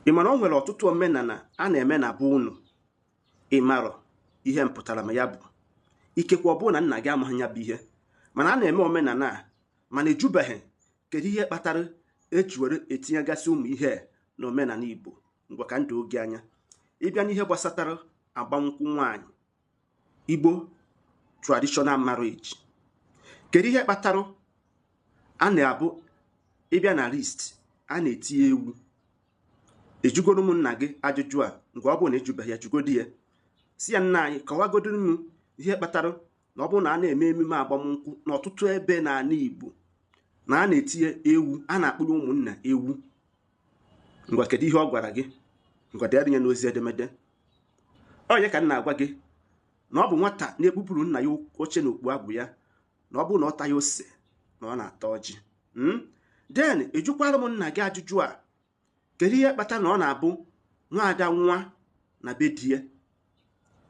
Ị mara o nwere ọtụtụ omenala a na-eme na be unu? Ị marọ ihe mpụtara ma ya bụ ikekwe ọ bụrụ na nna gị amaghị ya bụ ihe, mana a na-eme omenala a, mana ejubeghị kedu ihe kpatara eji were etinyegasị ụmụ ihe na omenala Igbo. Ngwa, ka ndụ oge anya ịbịa n'ihe gbasatara agbamnkwụ nwaanyị, Igbo traditional marriage. Kedu ihe kpatara a na-abụ ịbịa na list a na-etinye ewu? Ejugoro m nna gị ajụjụ a? Ngwa, ọ bụrụ na ejubeghị ya, jugodi ya, si ya, nna anyị, kọwagodoro m ihe kpatara na ọ bụrụ na a na-eme emume agbamnkwụ n'ọtụtụ ebe n'ala Igbo na a na-etinye ewu, a na-akpụrụ ụmụnna ewu. Ngwa, kedu ihe ọ gwara gị? Ngwa, dere ya n'ozi edemede. Ọ ya ka m na-agwa gị na ọ bụ nwata na-ekpupụrụ nna ya oche na okpu agwụ ya, na ọ bụrụ na ọ taghị ose na ọ na-ata ọjị. Den ejukwara m nna gị ajụjụ a: kedu ihe kpatara na ọ na-abụ nwaada nwa na be di ya,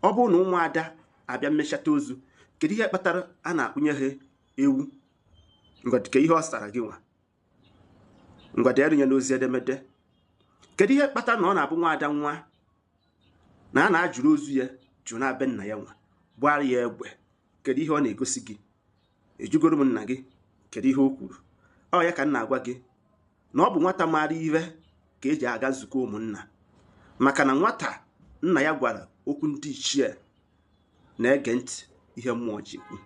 ọ bụrụ na ụmụada abịa mmechata ozu, kedu ihe kpatara a na-akpụnye ha ewu? Ngwa, ka ihe ọ sara gị nwa. Ngwa, dere ya n'ozi edemede. Kedu ihe kpatara na ọ na-abụ nwaada nwa na a na-ajụrụ ozu ya jụ na be nna ya nwa gbara ya egbe? Kedu ihe ọ na-egosi gị? Ejugoro m nna gị kedu ihe o kwuru? Ọ ya ka m na-agwa gị na ọ bụ nwata maara ihe ka eji aga nzukọ ụmụnna, maka na nwata nna ya gwara okwu ndị ichie na-ege ntị ihe mmụọ ji ekwu.